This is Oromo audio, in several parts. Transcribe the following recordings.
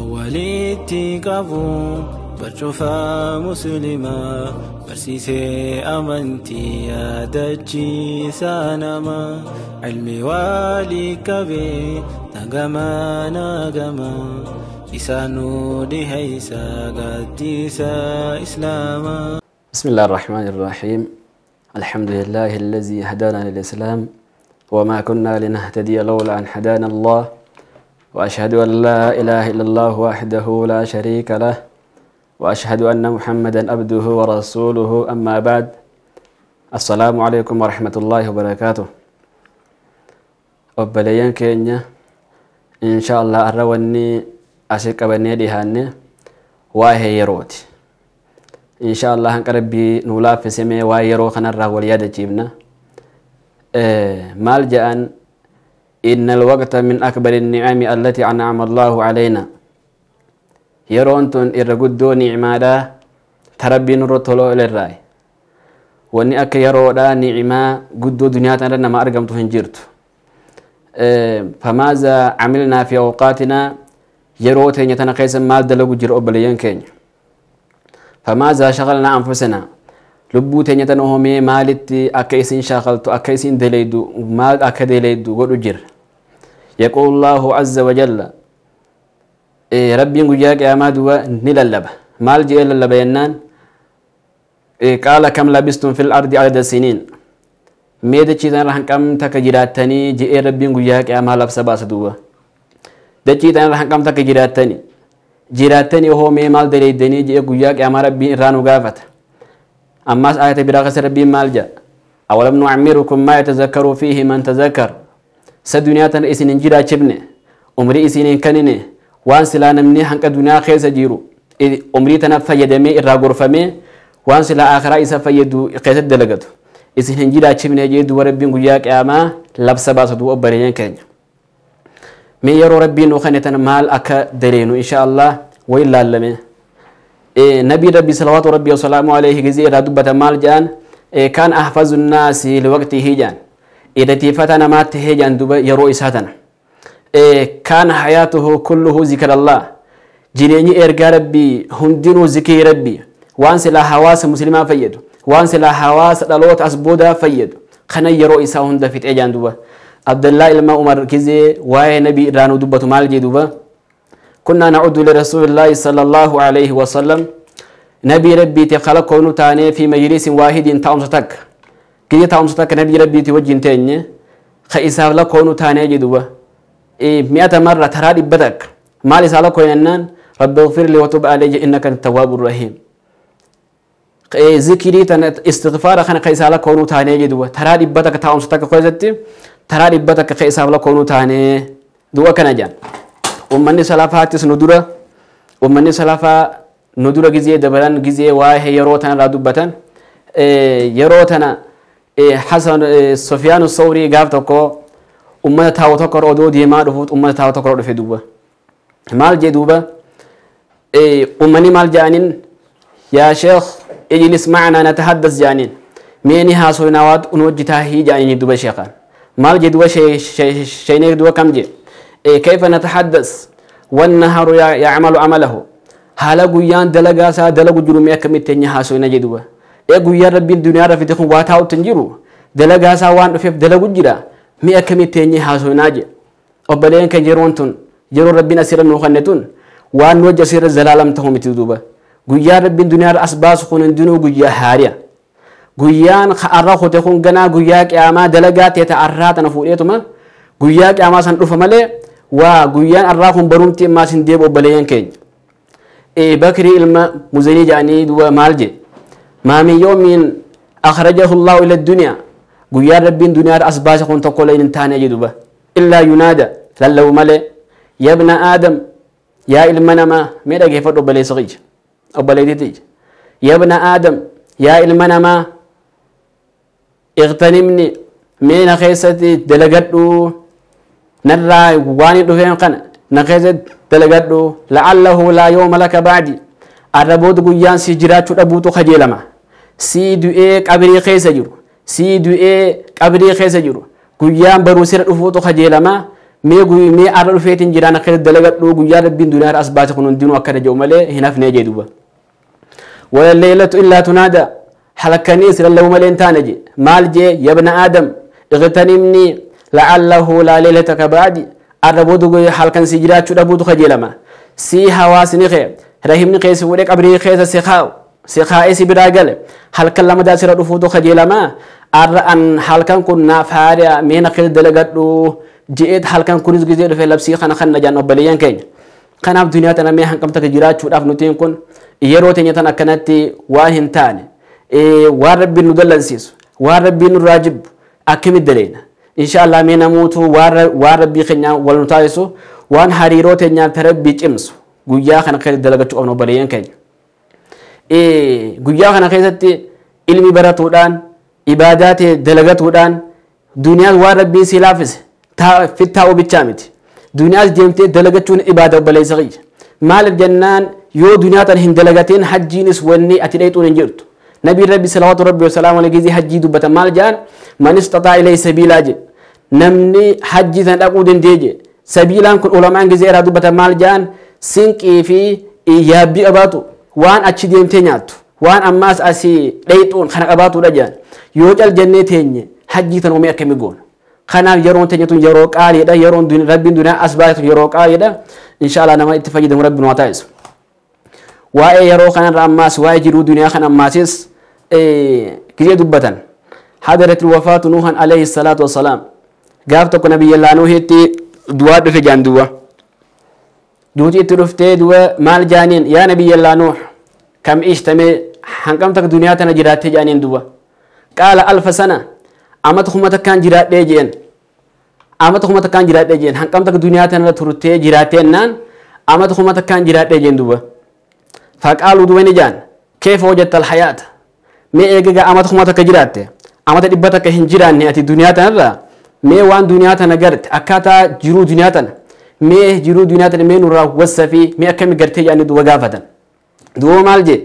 Walitti qabu barcufa muslimaa barsiisee amantii yaadachiisaa nama ilmi walii qabee nagamaa nagamaa isaanuu dhihaysa gaaddisa islaamaa. بسم الله الرحمن الرحيم. الحمد لله الذي هدانا للإسلام وما كنا لنهتدي لولا أن هدانا الله، وأشهد أن لا إله إلا الله وحده لا شريك له، وأشهد أن محمدا عبده ورسوله. أما بعد، السلام عليكم ورحمة الله وبركاته. Obboleeyyan keenya, إن شاء الله har'a wanni asii qabannee dhihaanne waa'ee yerooti. إن شاء الله hanqa Rabbii nuu laaffisee waa'ee yeroo kanarraa wal yaadachiifna. Maal jedhan? إن الوقت من أكبر النعم التي أنعم الله علينا. Yeroon tun irra guddoo ni'maadhaa ta Rabbiin nurra toloo irraa. Wanni akka yeroodhaa ni'maa guddoo duniyaa tanarra nama argamtu hin jirtu. فماذا عملنا في أوقاتنا؟ Yeroo teenya tana keessa maal dalagu jira, obboleeyyan keenya? فماذا شغلنا أنفسنا؟ Lubbuu teenya tana hoomee maalitti akka isin shaakaltu, akka isin dalaydu, maal akka dalaydu godhu jira? يقول الله عز وجل, Rabbiin guyyaa qiyaamaa duba ni lallaba. Maal jedhee lallaba jennaan, قال كم لبثتم في الأرض عدد سنين. Mee dachii tanarra hanqam takka jiraattanii jedhee Rabbiin guyyaa qiyaamaa labsa baasa duuba. Dachii tanarra hanqam takka jiraattanii hoo mee maal dalaydanii jedhee guyyaa qiyaamaa Rabbiin irraa nu gaafata. Ammas ayata biraa keessa Rabbiin maal jedha? أولم نعمركم ما يتذكر فيه من تذكر. Sa duniyaa tana isin hin jiraachifne, umrii isin hin kennine, waan silaa namni hanqa duniyaa keessa jiru umrii tana fayyadamee irraa gorfamee waan silaa akhiraa isa fayyadu keessatti dalagatu isin hin jiraachifne jee duba Rabbiin guyyaa qiyaamaa labsa baasa duba. Obboleeyyan keenya, mee yeroo Rabbiin nu kenne tana maal akka daleenu إن شاء الله way laallame. Nabii Rabbi صلوات ربي وسلامه عليه gizee irraa dubbata maal jedhan? كان أحفظ الناس لوقته jedhan. Irratiifata namaatti hee jedhan duba yeroo isaa tana. كان حياته كله ذكر الله. Jireenyi ergaa Rabbii hundinuu zikrii Rabbii, waan silaa hawaasa muslimaa fayyadu, waan silaa hawaasa dhaloota as boodaa fayyadu kana yeroo isaa hunda fixee jedhan duba. Abdallaa ilma Umar gizee waa'ee nabii irraa nu dubbatu maal jee duba? كنا نعد لرسول الله صلى الله عليه وسلم, نبي ربي تخلق كونو تاني في مجلس واحد taa'umsa takka gizee taa'umsa takka nabii Rabbiiti wajjin teenye ka isaaf lakkoonu taanee jedhuba 100 مرة, taraa 100. Maal isaa lakkoon? رب اغفر لي وتب علي إنك أنت التواب الرحيم. Zikrii tana, istighfaara kana ka isaa lakkoonu taanee jedhuba. Taraa 100 taa'umsa takka keessatti taraa 100 ka isaaf lakkoonu taanee du'a kana jedhan. Ummanni salafaattis nu dura, ummanni salafaa nu dura gizee dabalan, gizee waa'ee yeroo tanarraa dubbatan, yeroo tana Hasan Sufyaan Sawrii gaaf tokko ummata taa'u tokko odoo deemaa dhufuut ummata taa'u tokko dhufe duuba. Maal jee duuba? Ummanni maal jedhaniin? يا شيخ اجلس معنا نتحدث jedhaniin. Mee ni haasoynaa, waat nu hojjetaa hii jedhaniin duuba. Sheekaan maal jee duuba? Sheeynee duuba kam jee? كيف نتحدث والنهار يعمل عمله? Haala guyyaan dalagaa isaa dalagu jiru mee akkamitti teenya haasoyna jee duuba. Ee, guyyaan Rabbiin duniyaa irra fide kun waa taa'utti hin jiru, dalagaa isaa waan dhufeef dalagu jira, mee akkamitti teenya haasoynaa jee. Obboleen kan, yeroon tun, yeroo Rabbiin asirra nuu kenne tun, waan nu hojii asirra zalaalam ta'uu miti duuba. Guyyaan Rabbiin duniyaa irra as baasu kun hundinuu guyyaa haariya. Guyyaan arra kute kun ganaa guyyaa qiyaamaa dalagaa teeta arraa tana fuudheetuma guyyaa qiyaamaa san dhufa malee waa guyyaan arraa kun barumti ammaas hin deebi'u, obboleeyyan keenya. Bakrii ilma Muzanii jedhanii duuba maal jee? ما من يوم أخرجه الله إلى الدنيا, guyyaan Rabbiin duniyaa irra as baase kun tokko illee hin taane jee duuba, إلا ينادى, lallabu malee, يا ابن آدم, yaa ilma namaa. Mee dhageeffadhu, obboleessa kiyya, obboleettii. يا ابن آدم, yaa ilma namaa, اغتنمني, mee na keessatti dalagadhu, narraa waan hin dhufeen kana na keessatti dalagadhu. لعله لا يوم لك بعدي. Arra booda guyyaan si jiraachuu dhabuutu kajeelama. Sii du'ee qabrii keessa jiru, sii du'ee qabrii keessa jiru, guyyaan baruu sira dhufuutu kajeelama. Mee arra dhufeetiin jiraan akka dalagadhu guyyaa rabbiin duniyaa as baase kun hundinuu akkana jedhu malee hin hafnee jee duuba. Wala leelatu illaa tunaada halkaniis lallabu malee hin taane je maal jee yabna aadam iqtanimni la'allahu laa leelataka ba'di arra boodu halkan si jiraachuu dhabuutu kajeelama si hawaasni kee rahimni kee si fuudhee qabrii keessa si kaa'u si kaa'ee si biraa gale halkan lamadaa sirra dhufuutu kajeelama arra an halkan kun naaf haadha mee na keessa dalagadhu je'eet halkan kunis gizee dhufe labsii kana kan najaan obboleeyyan keenya. Kanaaf duniyaa tana mee hanqamta jiraachuudhaaf nutiin kun yeroo teenya tan akkanatti waan hin taane waan rabbiin nu dallansiisu waan rabbiin nurraa jibbu akkamitti daleena. Insha Allah mee namoota waan rabbii keenya wal nu taasisu waan hariiroo teenyaaf rabbii cimsu guyyaa kana keessatti dalagachuu qabna obboleeyyan keenya. Guyyaa kana keessatti ilmi baratuudhaan ibaadaa ta'e dalagatuudhaan duniyaan waan rabbiin si laaffise fittaa'uu bichaa miti. Duniyaas deemtee dalagachuun ibaada obboleessa kiyya. Maaliif jennaan yoo duniyaa tana hin dalagatiin hajjiinis wanni ati dheexuun hin jirtu. Nabiin rabbi salawaatu rabbi wasalaamu alayhi gizee hajjii dubbatan maal jedhan man istataa ilayhi sabiilaa jedhe. Namni hajjii tana dhaquu danda'e jedhe. Sabiilaan kun ulamaan gizee irraa dubbatan maal jedhan sinqii fi yaabbii qabaatu waan achi deemtee nyaattu waan ammaas asii dheexuun kana qabaatudha jedhan. Yoo cal jennee teenye hajjii tana uumee akkamii goona. Kanaaf yeroon teenya tun yeroo qaaliidha yeroon rabbiin duniyaa as baase tun yeroo qaaliidha insha Allah nama itti fayyadamu rabbiin waa taasisu. Waa'ee yeroo kanarra ammaas waa'ee jiruu duniyaa kana ammaasis gizee dubbatan. Hadarat wafaatu Nuuhan alayhi salaatu wassalaam gaaf tokko nabiyyallaa Nuuhitti du'aa dhufe jaan duwwa. Duuti itti dhuftee duwwa maal jaaniin yaa nabiyyallaa Nuuh kam ishtamee hanqamta duniyaa tana jiraattee jaaniin duwwa. Qaala alfa sana amata kuma takkaan jiraadhee jeen amata kuma takkaan jiraadhee jeen hanqamta duniyaa tana turtee jiraattee amata kuma takkaan jiraadhee jeen duuba. Faqaaluu duuba ni jaan keefa hojjetta alhayaata mee eegagaa amata kuma takka jiraatte amata dhibba takka hin jiraanne ati duniyaa tanarraa mee waan duniyaa tana garte akkaataa jiruu duniyaa tana mee jiruu duniyaa tana mee nurraa wassafii mee akkami gartee jedhanii duuba gaafatan. Duuba maal jee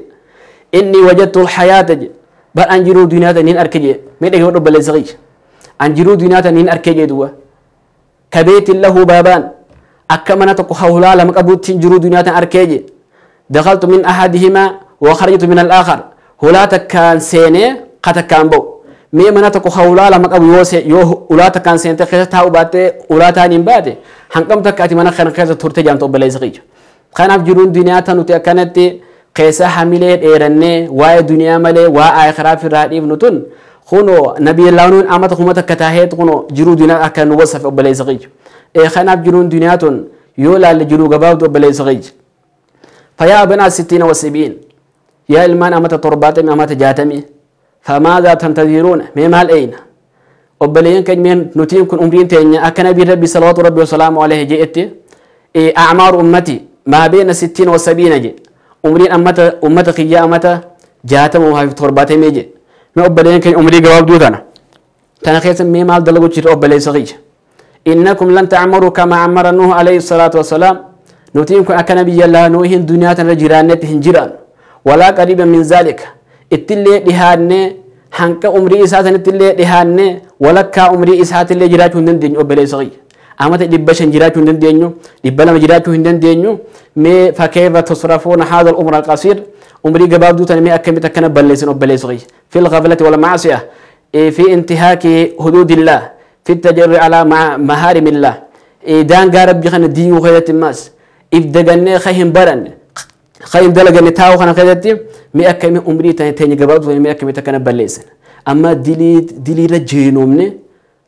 inni wajattu alhayaata jee bal an jiruu duniyaa tana hin arke jee mee dhagee obboleessa kiyya an jiruu duniyaa tana hin arke jee duuba kabeetin lahu baabaan akka mana tokko hawlaa lama qabuutti jiruu duniyaa tana arkee jee dakhaltu min ahadihimaa wa kharajtu min al-aakhar hulaa takkaan seenee ka takkaan ba'u mee mana tokko hawlaa lama qabu yoo ulaa takkaan seente keessa taa'u baattee ulaa taaniin baate hanqam takka ati mana kana keessa turte jaamta obboleessa kiyya. Kanaaf jiruun duniyaa tana nuti akkanatti keessa hamilee dheerannee waa'ee duniyaa malee waa akhiraa firraa dhiifnu tun kunoo nabiyyallaa nuun amata kuma takka taaheet kunoo jiruu duniyaa akka nu wasafe obboleessa kiyya. Kanaaf jiruun duniyaa tun yoo laalle jiruu gabaabdu obboleessa kiyya. Fayaa abnaa sittiina wasibiin yaa ilmaan amata torbaatamii amata jaatamii famaadaa tantaziruuna mee maal eeyna obboleeyyan keenya nutiin kun umriin teenya akka nabiin rabbi salawaatu rabbi wasalaamu alayhi je'etti a'maaru ummati maa beena sittiina wasabiina je umriin ummata kiyyaa amata 60 fi 70 je mee obboleeyyan keenya umrii gabaabduu tana keessa mee maal dalagu jirra obboleessa kiyya innakum lan ta'maru kama amara nuuh alayhi salaatu wasalaam nutiin kun akka nabiyyallaa nuuhin duniyaa tana jiraannetti hin jiraan walaa qariiban min zaalika ittillee dhihaannee hanqa umrii isaa sanittillee dhihaannee walakkaa umrii isaatillee jiraachuu hin dandeenyu obboleessa kiyya amata 500 jiraachuu hin dandeenyu 200 jiraachuu hin dandeenyu mee fakkeefa tusrafuuna haadha al-umra al-qasiir umrii gabaabduu tana mee akkamitti akkana balleessin obboleessa kiyya fil ghaflati wal ma'asiya fi intihaaki huduudillah fi tajarri alaa mahaarimillah daangaa rabbii kana diiguu keessatti maas if dagannee ka hin baranne ka hin dalaganne taa'uu kana keessatti mee akkamii umrii tana teenya gabaabduu tana mee akkamitti akkana balleessin amma diliirra jeenoomne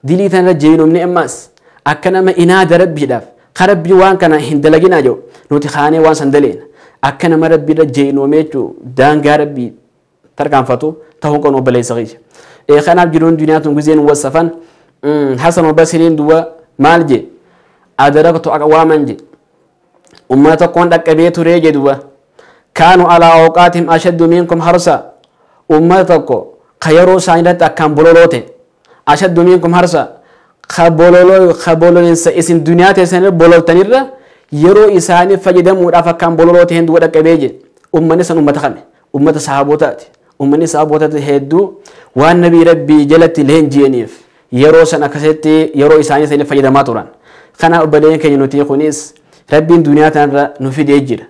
dilii tanarra jeenoomne ammaas akka nama inaada rabbiidhaaf ka rabbii waan kana hin dalaginaa jiru nuti kaanee waan san daleena akka nama rabbiirra jeenoomee jechuu daangaa rabbii tarkaanfatu ta'uu qabu obboleessa kiyya. Kanaaf jiruun duniyaa tun gizeen wasafan Hasan Basriin duwwa maal je adaraktu aqwaaman je ummata tokkoon dhaqqabee turee je duwwa kaanu alaa awqaatihim ashaddu minkum harsa ummata tokko ka yeroo isaanii irratti akkaan bololoote ashaddu minkum harsa ka bololeensa isin duniyaa teessanirra bololtanirra yeroo isaanii fayyadamuudhaaf akkaan bololoote hin duwwa dhaqqabee je ummanni san ummata kame ummata sahaabotaati ummanni sahaabotaati hedduu waan nabii rabbii jalatti leenji'aniif yeroo san akkasitti yeroo isaanii sanii fayyadamaa turan. Kana obboleen keenya nuti kunis rabbiin duniyaa tanarra nu fidee jira.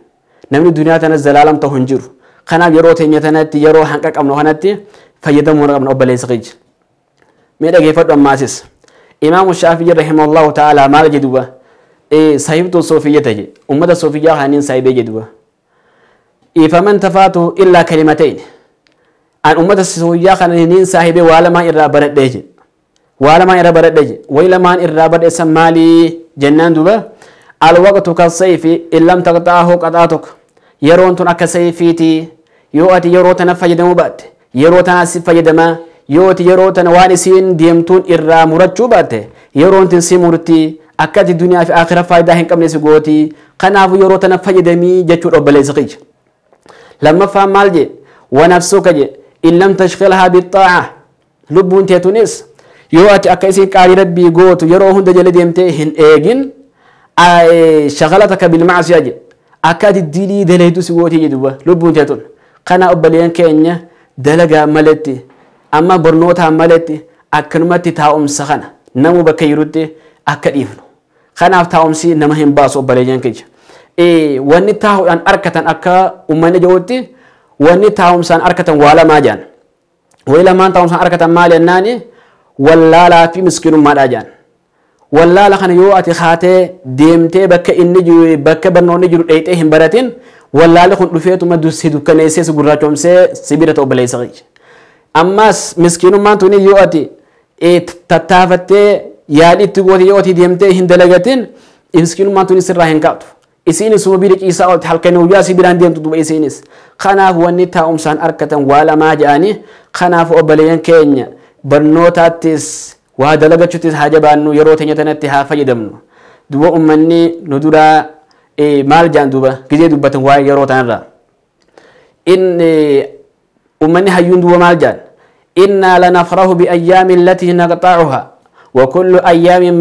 Namni duniyaa tana zalaalam ta'u hin jiru. Kanaaf yeroo teenya tanatti yeroo hanqa qabnu kanatti fayyadamuu qabna obboleessa keenya. Mee dhageeffadhu ammaasis. Imaamu Shaafii rahimahullahu ta'ala maal jedhuba? Sahibtuu soofiyyata jedhe. Ummata soofiyyaa kaaniin sahibee jedhuba. Faman tafaatu illaa kalimatain. An ummata soofiyyaa kaaniin sahibee waa lamaan irraa baradhee jedhe. Waa lamaan irraa baradhee jedhe. Wayi lamaan irraa baradhe maalii jennaan duba? Alwaqtu kasayfi in lam taqta'ahu qata'atuk. Yeroon tun akka sayfiiti. Yoo ati yeroo tana fayyadamuu baatte, yeroo tana si fayyadamaa, yoo ati yeroo tana waan isiin deemtuun irraa murachuu baatte, yeroon tun si murti akka ati duniyaa fi aakhira faayidaa hin qabne si gooti. Kanaafuu yeroo tana fayyadamii jechuudha obboleessa kiyya. Lammaffaan maal jee? Wa nafsuka jee in lam tashghilhaa bixaa'a. Lubbuun teetunis yoo ati akka isiin qaalii rabbii gootu yeroo hunda jala deemtee hin eegin shaghalataka bilmacsiya jee akka ati dilii daleetu si gootii jedhuba lubbuun teetun. Kana obboleen keenya dalagaa maletti amma barnootaan maletti akkanumatti taa'umsa kana namu bakka jirutti akka dhiifnu. Kanaaf taa'umsi nama hin baasu obboleeyyan keenya. Wanni taa'uudhaan arkatan akka uummanni jirutti wanni taa'umsaan arkatan waa lamaa jaan. Wayi lamaan taa'umsaan arkatan maal jennaani wallaalaa fi miskiinummaadhaa jaan. Wallaala kana yoo ati haatee deemtee bakka inni jiru bakka barnoonni jiru dheeyxee hin baratin wallaalli kun dhufeetuma si dukkaneessee si gurraachoomsee si bira ta'u obboleessa kiyya. Ammas miskiinummaan tuni yoo ati tattaafattee yaalii itti goote yoo ati deemtee hin dalagatin miskiinummaan tuni sirraa hin kaatu. Isiinis suma bira ciisaa oolte halkan guyyaa si biraan deemtu duuba isiinis. Kanaaf wanni taa'umsaan arkatan waa lamaa jedhanii kanaaf obboleeyyan keenya barnootaattis waa dalagachuuttis haa jabaannu yeroo teenya tanatti haa fayyadamnu. Duuba uummanni nu duraa maal jedhan duuba gizee dubbatan waa'ee yeroo tanarraa. Uummanni hayyuun duuba maal jedhan? Innaa lanafrahu bi ayyaamin latii naqxaacuha wa kullu ayyaamin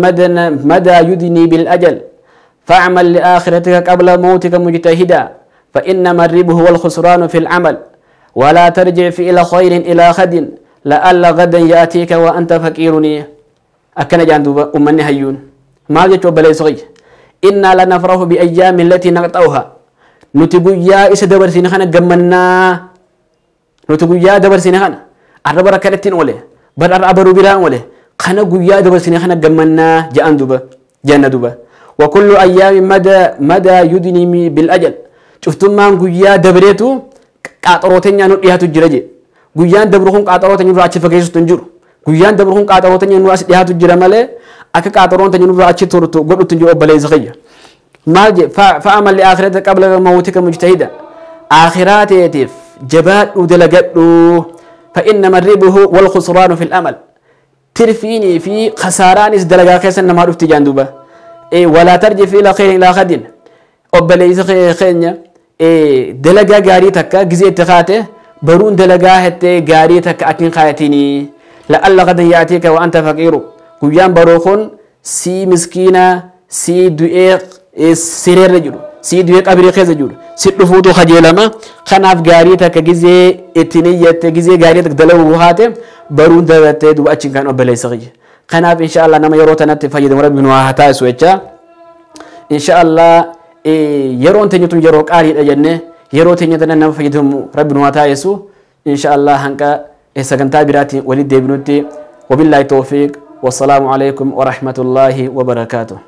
madaa yudnii bil ajal فاعمل لآخرتك قبل موتك مجتهدا فإنما الربح والخسران في العمل ولا ترجع في إلى خير إلى غد لعل غدا يأتيك وأنت فقيرني. أكن جاندوبا أمني هيون ما جت بلي صغي إنا لنفرح بأيام التي نقطعها نتبو يا إس دبر سينخنا جمنا نتبو يا دبر سينخنا أربع ركعتين أولي بل أربع ربيع أولي خنا جويا دبر سينخنا جمنا جاندوبا جاندوبا وكل أيام مدى يدني بالأجل. شفتم ما جويا دبريتو قاطروتين يانو إيها تجرجي guyyaan dabru kun qaaxaroo teenya nurraa achi fageessutu hin jiru. Guyyaan dabru kun qaaxaroo teenya nurraa as dhiyaatu jira malee akka qaaxaroon teenya nurraa achi turtu godhutu hin jiru obboleessa kiyya. Maal jee fa'amal li'aakhirata qabla mawtika mujtahida. Aakhiraa teetiif jabaadhu dalagadhu. فإنما الربح والخسران في الأمل. ترفيني في خسارانس دلقا خيسا نما رفتي جاندوبا. ولا ترجع إلى خير إلى غد. obboleessa keenya dalagaa gaarii takka gizee itti kaate baruun dalagaa hettee gaarii takka akin kaayatinii la'alla gadan ya'atiika wa anta faqiiru guyyaan baroo kun sii miskiina sii du'ee sireerra jiru sii du'ee qabrii keessa jiru si dhufuutu kajeelama kanaaf gaarii takka gizee itti niyyatte gizee gaarii takka dalaguu haate baruun dalattee duuba achiin kan obboleessa kiyya kanaaf insha Allah nama yeroo tanatti fayyadamu rabbi nu haa taasisu jecha insha Allah yeroon teenya tun yeroo qaaliidha jennee yeroo teenya tana nama fayyadamu rabbi nu haa taasisu insha Allah hanqa sagantaa biraatiin walitti deebinutti wabillahi tawfiiq wassalaamu alaikum warahmatullaahi wabarakaatuh.